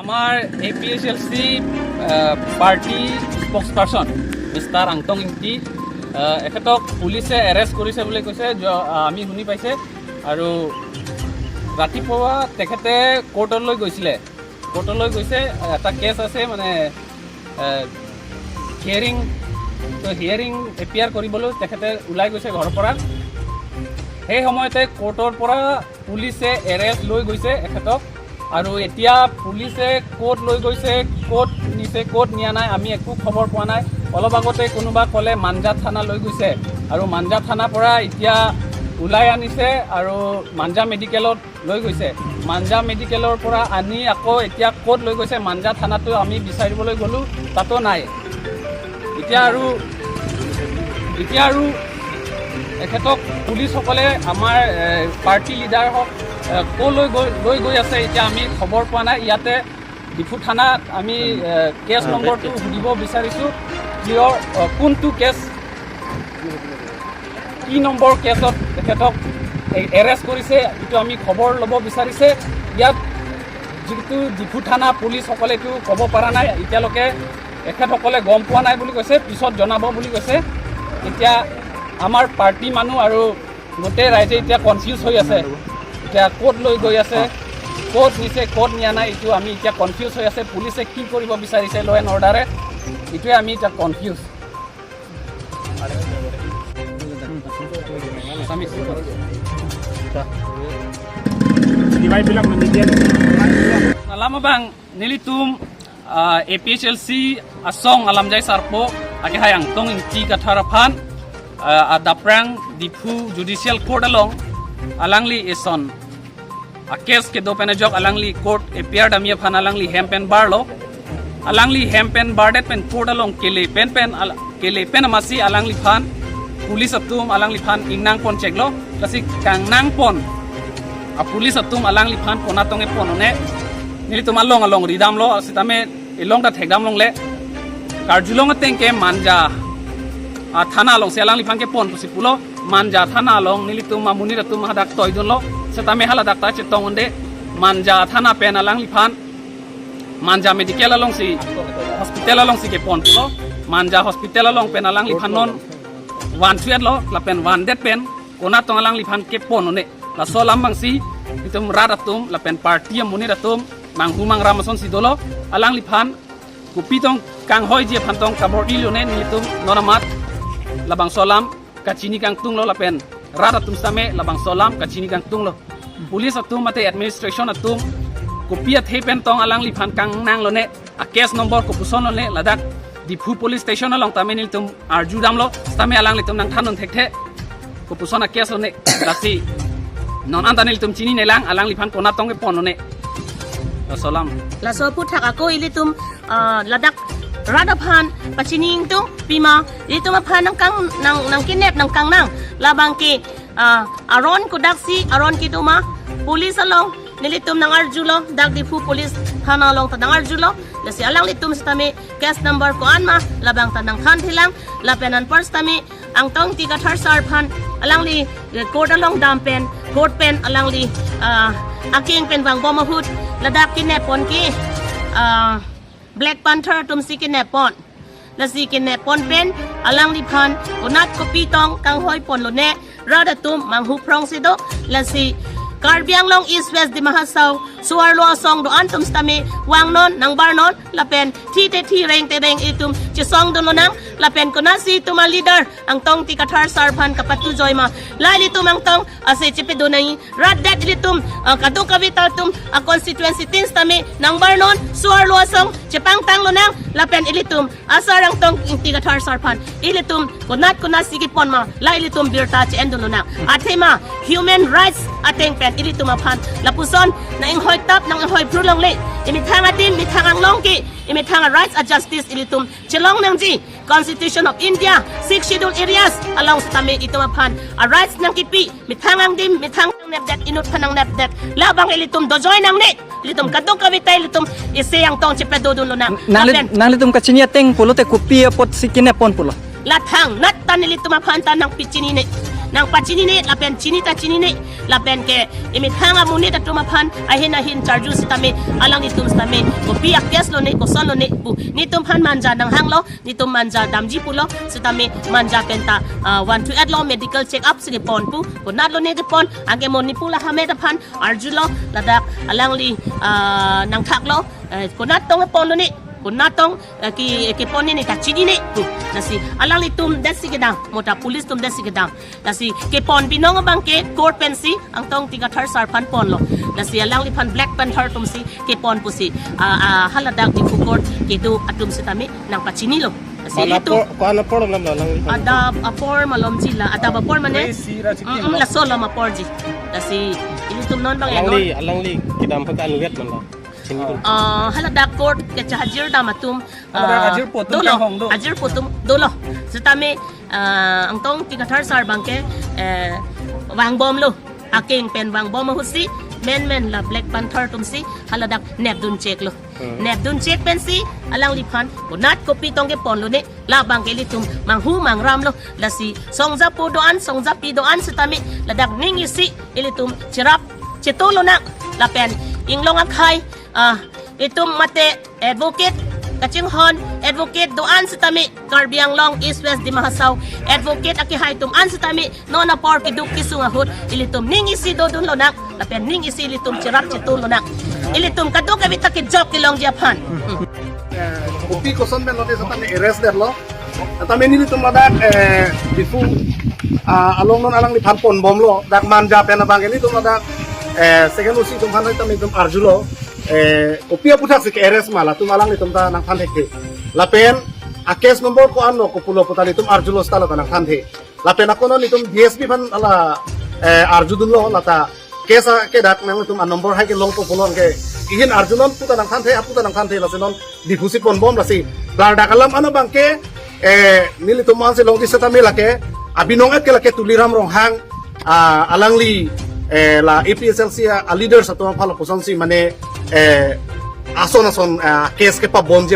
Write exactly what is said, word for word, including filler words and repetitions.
আমাৰ A P H L চি, আহ, পাৰ্টি স্প'ক্সপাৰ্চন মিষ্টাৰ আংটং ইংতি, আহ, এখেতক পুলিচে এৰেষ্ট কৰিছে বুলি কৈছে, য-, আহ, আমি শুনি পাইছে। আৰু ৰাতিপুৱা তেখেতে কোৰ্টলৈ গৈছিলে, কোৰ্টলৈ গৈছে, এটা কেছ আছে, মানে, আহ, হিয়াৰিং, তো হিয়াৰিং এপিয়াৰ কৰিবলৈ তেখেতে ওলাই গৈছে ঘৰৰ পৰা। সেই সময়তে কোৰ্টৰ পৰা পুলিচে এৰেষ্ট লৈ গৈছে এখেতক। আৰু এতিয়া পুলিচে ক'ত লৈ গৈছে, ক'ত নিছে, ক'ত নিয়া নাই, আমি একো খবৰ পোৱা নাই। অলপ আগতে কোনোবা ক'লে মাঞ্জা থানা লৈ গৈছে, আৰু মাঞ্জা থানাৰ পৰা এতিয়া ওলাই আনিছে আৰু মাঞ্জা মেডিকেলত লৈ গৈছে। মাঞ্জা মেডিকেলৰ পৰা আনি আকৌ এতিয়া ক'ত লৈ গৈছে, মাঞ্জা থানাতো আমি বিচাৰিবলৈ গ'লো, তাতো নাই। এতিয়া আৰু, এতিয়া আৰু এখেতক পুলিচসকলে আমাৰ, এ, পাৰ্টি লিডাৰ হওক, এ, ক'লৈ গৈ, লৈ গৈ আছে, এতিয়া আমি খবৰ পোৱা নাই। ইয়াতে ডিফু থানাত আমি, এ, কেছ নম্বৰটো সুধিব বিচাৰিছোঁ, কিহৰ, এ, কোনটো কেছ, কি নম্বৰ কেছত তেখেতক এ-, এৰেষ্ট কৰিছে, এইটো আমি খবৰ ল'ব বিচাৰিছে। ইয়াত যিটো ডিফু থানা পুলিচসকলে এইটো ক'ব পৰা নাই, এতিয়ালৈকে এখেতসকলে গম পোৱা নাই বুলি কৈছে, পিছত জনাব বুলি কৈছে। এতিয়া আমাৰ পাৰ্টি মানুহ আৰু গোটেই ৰাইজে এতিয়া কনফিউজ হৈ আছে, এতিয়া ক'ত লৈ গৈ আছে, ক'ত নিছে, ক'ত নিয়া নাই, এইটো আমি এতিয়া কনফিউজ হৈ আছে। পুলিচে কি কৰিব বিচাৰিছে, ল' এণ্ড অৰ্ডাৰে, এইটোৱে আমি এতিয়া confuse. Di ba bilang menyediakan. Alam abang nelitum, ah, A P H L C asong alamjai sarpo akehai Angtong Ingti Kathar aphan, ah, adapprang Diphu Judicial Court along alangli eson a-case kedo pen ajok alangli court appear damji aphan alangli hem pen barlo. Alangli hem pen bardet pen court along kele pen pen al-, kele pen amatsi alangliphan police atum alangliphan ingnang pon cheklo. Lasi kangnang pon a-police atum alangliphan konat tong epon-one. Nelitum along along ridamlo, sitame elong ta thekdam longle. Karjulong ateng ke Manja, ah, thana alongsi alangliphan kepon pusi pulo. Manja thana along nelitum amonit atum hadak toidunlo. Sitame haladak ta chetong un'e. Manja thana pen alangliphan Manja medical alongsi, hospital alongsi kepon pulo. Manja hospital along pen alangliphan non van thuetlo, lapen vandet pen konat tong alangliphan kepon-one. Laso alam abangsi itum rat atum lapen party amonit atum manghu mangram asonsi dolo. Alangliphan kopi tong kanghoiji aphan tong kabor-ilone, nelitum non amat labangso alam kachini kangtunglo lapen rat atum sitame labangso alam kachini kangtunglo. Police atum mate administration atum kopi athe pen tong alangliphan kangnanglone, a-case number kopuson lone, ladak Diphu police station along tame nelitum arjudamlo, sitame alanglitum nangthandun thekthe. Kopuson a-case lone, lasi non anta nelitum chininelang, alangliphan konat tong kepon-one. Laso alam. Laso aphuthak ako ilitum, ah, ladak rat aphan pachini ingtung, pima ilitum aphan nangkang, nang, nangkinep, nangkangnang. Labang ke, ah, aron kodaksi, aron kedo ma, police along nelitum nangarjulo, dak Diphu police thana along ta nangarjulo. Lasi alanglitum sitame case number ko-an ma, labang ta nangthanthelang. Lapen anpar sitame Angtong Ingti Kathar sir aphan alangli, eh, court along dam pen, court pen alangli, ah, akeng pen vangbom ahut ladak kinep pon ke, ah, Black Panther atumsi kinep pon. Lasi kinep pon pen alangliphan konat kopi tong kanghoi ponlone, rat atum manghu phrongsi do. Lasi Karbi Anglong East West Dima Hasao so-arlo asong do-an atum sitame vangnon, nangbarnon, lapen thi te thi, reng te reng, itum chesongdun lonang. Lapen konatsi itum a-leader Angtong Ingti Kathar sir aphan kapatujoi ma, la ilitum Angtong ase chepedun nangji. Rat det ilitum, ah, kadokave ta atum a-constituency tin sitame nangbarnon, so-arlo asong chepangtang lonang. Lapen ilitum a-sir Angtong Ingti Kathar sir aphan ilitum konat konatsi kepon ma, la ilitum birta che-endun lonang. Athema human rights ateng pen ilitum aphan lapuson nang-inghoitap, nang-inghoiphru longle. Imethang adim, methang anglong ke, imethang a-rights, a-justice ilitum chelong nangji. Constitution of India, Sixth Schedule areas along sitame itum aphan a-rights nangkipi, methang angdim, methang nangnepdet, inut aphan nangnepdet. Labang ilitum dojoi nangne. Ilitum kadokave ta ilitum isi Angtong chepedodun lonang. Nangli-, lapen nanglitum kachini ateng pulote kopi apotsi kinep pon pulo? La thangnat ta nelitum aphan ta nangpachinine. Nangpachinine, lapen chini ta chinine, lapen ke imethang amonit atum aphan ahin ahin charju sitame, alanglitum sitame kopi a-case lone, koson lone pu netum aphan Manja nanghanglo, netum Manja damji pulo, sitame Manja penta, ah, one two eight lo medical check up si kepon pu, konat lone kepon, anke mo Nipul Ahmed aphan arjulo, ladak alangli, ah, nangthaklo, eh, konat tong kepon lone, konat tong, eh, ki, kepon ne ta chinine pu. Lasi alanglitum det si kedam, mo ta police atum det si kedam. Lasi kepon binong abangke court pensi Angtong Ingti Kathar sir aphan ponlo. Lasi alangliphan Black Panther atum si kepon pusi, ah, ah, haladak Diphu court kedo atum sitame nangpachinilo. Lasi Ko-an ilitum apor, ko-an apor alam lo alangliphan? Adap apor malomji la, adap apor mane, Wei si ra chikti mm, mm, lo. Laso alam aporji. Lasi ilitum non abang Alangli, enon. Alangli kedam aphan ta anvet man lo. Chini. Ah, haladak court kechahajir dam atum, Haladak ah, ajirpo atum dolo, kanghong do. Ajirpo atum dolo. Sitame, ah, Angtong Ingti Kathar sir abangke, eh, vangbomlo. Akeng pen vangbom ahut si, menmen la Black Panther atum si haladak nepdun cheklo. Hmm. Nepdun chek pensi alangliphan konat kopi tong kepon lone, labangke ilitum manghu mangramlo. Lasi songjapo do-an, songjapi do-an sitame ladak ning isi ilitum cherap chetu lonang, lapen inglong akhei, ah, itum mate advocate kachinghon, advocate do-an sitame, Karbi Anglong, East West Dima Hasao advocate akehai atum an sitame non apor keduk kesung ahut ilitum ning isi dodun lonang, lapen ning isi ilitum cherap chetu lonang. Ilitum kadokave ta kejok kelongji aphan. Eh, kopi koson pen lote sitame arrest detlo. Tame nelitum ladak, eh, Diphu, ah, along non alangliphan ponbomlo. Dak Manja pen abangke nelitum ladak, eh, second O C atum aphan tame itum arjulo. Eh, kopi aputhaksi ke-arrest ma, latum alanglitum ta nangthan thekthe. Lapen a-case number ko-an lo kopulo pu ta nelitum arjulo seta la ta nangthan the. Lapen ako non nelitum D S P aphan hala, eh, arjudunlo, lata case a kedak nangtum a-number hai kelongpo pulo anke, ihin arjunon pu ta nangthan the, apu ta nangthan the, lasi non Diphu si ponbom lasi. Klardak alam ano abangke, eh, nelitum man si longji sitame lake, abinong et ke lake Tuliram Ronghang, ah, alangli, eh, la A P H L C a, a-leaders atum aphan lapuson si mane, eh, ason ason, ah, case kepabomji